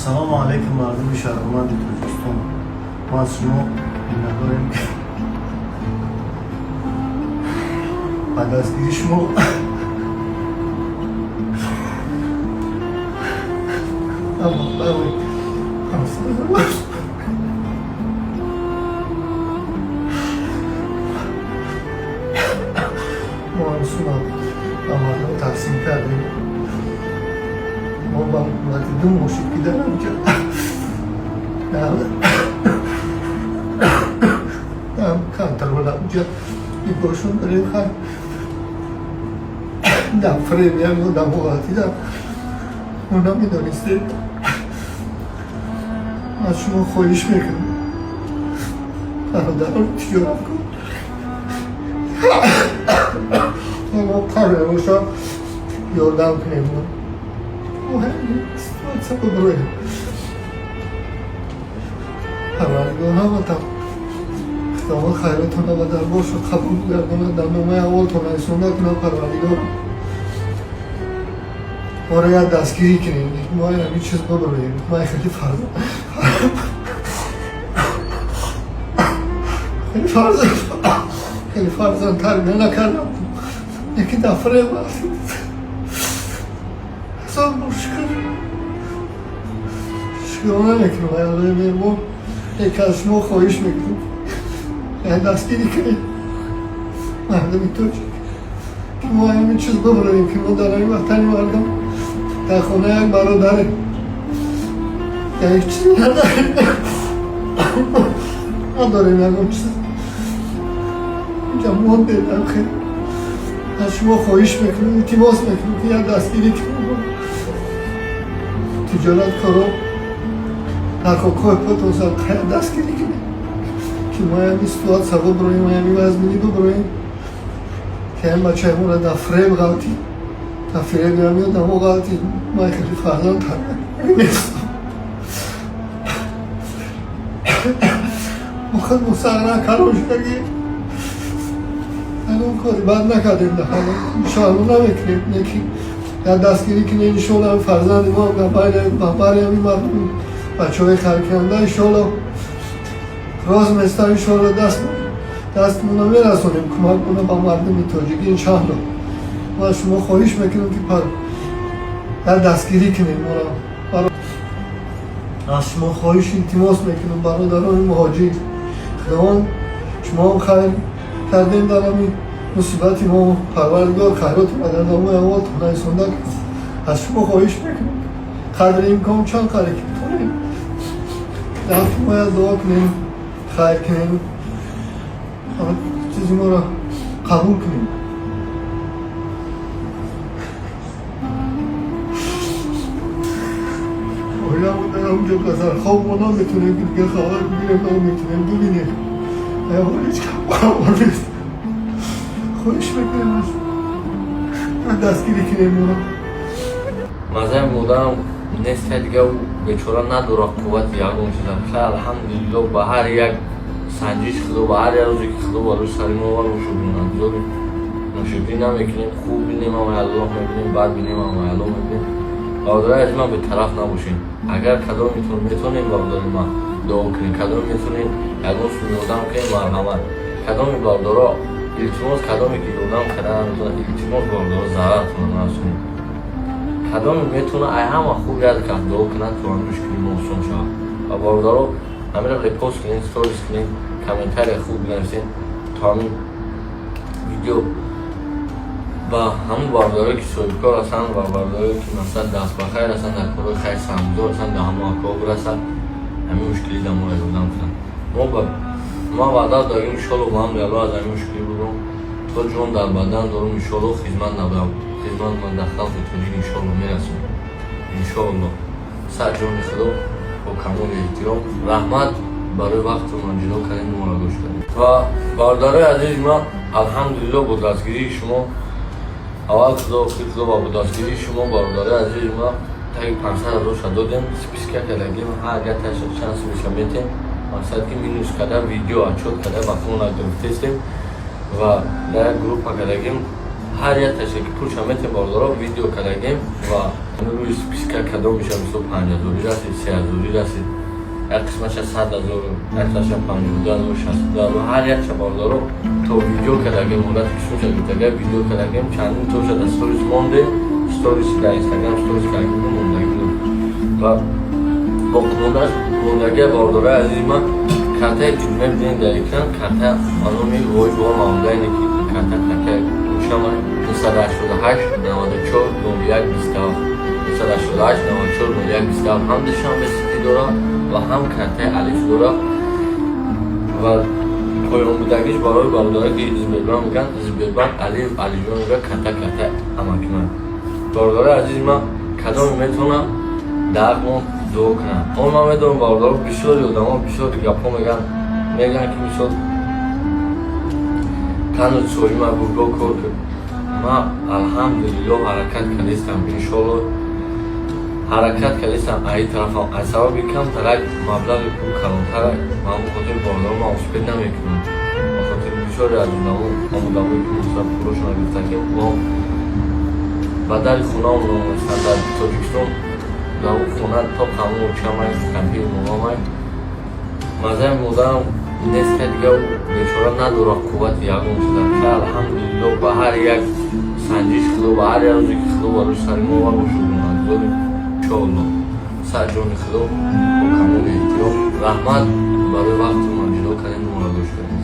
Салому алайкум, мардуми шарафманди Тоҷикистон. Мо аз шумо миннатдорем, ки ба дастгири шумо маблағи 500 мо ҳамсуна ба мардум тақсим кардем. Мо ба муддати 2 моҳ шуд, ки дар ҳамҷа контрол ҳамҷа ибошон дорем. Хай, дар фреб як одамо ғалтида, мо намедонистем. Аз шумо хоҳиш мекунам, бародарон тиҷораткор, мо қарор боша, ёрдам кунем, мо ҳамин ситуация биброем. Парвардигор ҳаматам худованд хайротона ба дарборшон қабул гардонад, дар номаи аввалтон расонда кунад. Парвардигор, моро як дастгирӣ кунем, мо ҳамин чиз биброем. Ман хеле фарзанд тарбия накардам, яки дар фреб рафтид. Ҳазор бор шукр, шукрона мекунам. Аллои меҳрубон, яке аз шумо хоҳиш мекунам, як дастгирӣ кунед мардуми тоҷик, ки мо ҳамин чиз биброем, ки мо дар ҳамин ватани мардум дар хона як бародарем, як чизе надорем, надорем ягон чиз, инҷа мондем. Хел аз шумо хоҳиш мекунам, илтимос мекунам, ки як дастгирӣ кунем. Тиҷораткоро дар хокҳои потон дастгирӣ кунем, ки мо ҳамин ситуация биброем, ҳамин вазминӣ биброем, ки ҳамин бачаи моро дар фреб ғалтид, дар фреби ҳамин одамо ғалтид. Ман хеле фарзанд тарбия нестам. Мо худ мусағра калон шудагӣ, ягон кори бад накардем, иншоалло намекунем. Лекин як дастгирӣ кунем, иншоалло фарзанди мо ба бари ҳамин мардум, бачаҳои хайркунанда, иншоалло роз местам, иншоалло дастмона мерасонем, кӯмакмона ба мардуми тоҷикӣ, иншоалло. Ма аз шумо хоҳиш мекунам, ки як дастгирӣ кунем моро. Аз шумо хоҳиш, илтимос мекунам, бародарони муҳоҷир, худованд шумоам хайр кардем дар ҳамин мусибати мо, Парвардигор хайротона дар номаи аввалтон расонда. Аз шумо хоҳиш мекунам, қадри имкон чанд қадре ки битонем, дар мо дуо кунем, хайр кунем, чизи моро қабул кунем. Оиламон дар ҳамҷо қасархоб, мо наметонем, ки дига хабар бигирем, наметонем бибинем, ҳеҷ хабар нест. Хоҳиш мекунем, аз дастгирӣ кунем моро. Мазаи модарам нест, дига ӯ бечора надорад қуввати ягон чиза. Хай, алҳамдулилло, ба ҳар як санҷиш худо, ба ҳар як рӯзе ки худо барои сари мо овард, ношукргузорем, ношукрӣ намекунем. Хуб бинем, ҳамаи Аллоҳ мебинем, бад бинем, ҳамаи Аллоҳ мебинем. Бародари азиз ман, бетараф набошем. Агар кадометон метонем, бародари ман, дуо кунем, кадоме метонем, ягон сум ёрдам кунем, марҳамат. Кадоми бародаро, илтимос, кадоме ки ёрдам карда наметонад, илтимос, бародаро, зараратонро нарасонем. Кадоме метавона, ай ҳама хуб як кас дуо кунад, то ҳамин мушкили мо осон шавад. Ва бародаро, ҳаминро репост кунед, сторис кунед, комментария хуб бинависед, то ҳамин видео ба ҳамон бародарое ки соҳибкор ҳастанд ва бародарое ки, масалан, дастбахайр ҳастанд, дар корҳои хайр саҳмгузор ҳастанд, ба ҳамон акҳо бирасад, ҳамин мушкили дар моро ёрдам кунанд. Мо ба ман ваъда дорем, иншолло, ба ҳамри Аллоҳ аз ҳамин мушкилӣ буром. То ҷон дар бадан дорум, иншолло, хизмат набарам, хизмат ман дар халқи тоҷик иншолло мерасонам, иншоалло. Сар ҷони худо, бо камоли эҳтиром, раҳмат барои вақтатон ҷудо кардем, моро гӯш кардем. Ва бародарои азизи ман, алҳамдулилло, бо дастгирии шумо аввал худо, охир худо, ва бо дастгирии шумо, бародарои азизи ман, таги 500 000 ша додем, списка кардагим. Ҳар як чанд списка метем, мақсад ки минус карда, видео отчёт карда, ба хона гирифтестем ва дар як группа кардагим. Ҳар як таша ки пулша метем, бародаро, видео кардагим ва Рӯи списка кадом меша, мисол, 5 ҳазорӣ расид, 3 ҳазорӣ расид, як қисмаша 100 000, як қисмаша 52 000, 62 000. Ҳар як бародаро то видео кардагем, муддати кисмаша гирифтага видео кардагем, чандин тоша дар сторис монде, сторис дар Инстаграм сторис кардагем, мондагӣ ва боқимондааш мондагия. Бародарои азизи ман, картае ки мебинед дар экран, карта ба номи Ғоибова Мавлудайне, ки карта картаи гӯшама 988 94 01 27, 988 94 01 27. Ҳам Душанбе Сити дора ва ҳам картаи Алиф дора ва поён будагиш барои бародаре ки Сбербанк мегӯянд, Сбербанк Алиев Алиҷон мегӯяд, карта амакиман. Бародарои азизи ман, кадоме метавонам дар мо дуо кунам, он ман медонам, бародаро, бисёри одамо бисёри гапҳо мегӯянд, ки мисол тану соима бурго кор кун. Ман, алҳамдулиллоҳ, ҳаракат кардистам, иншоалло, ҳаракат кардистам. Аи тарафам аз сабаби камтарак маблағи пул калонтарак, ба ҳамон хотир, бародаро, ман успеть намекунам. Ба хотири бисёре аз одамо, одамое ки масалан пулошона гирифтагим, мо ба дари хонаамон омастанд дар Тоҷикистон, дар он хона то қаму очамай, кампири момамай, мазаи модарам нест, дига бечора надора қуввати ягон чиза. Алҳамдулиллоҳ, ба ҳар як санҷиш Худо, ба ҳар як рӯзе ки Худо ба рӯи сари мо овард, мо шукргузорем, иншоалло. Сарҷони Худо, бо камоли эҳтиром, раҳмат барои вақту ман ҷудо кардем, моро гӯш кардем.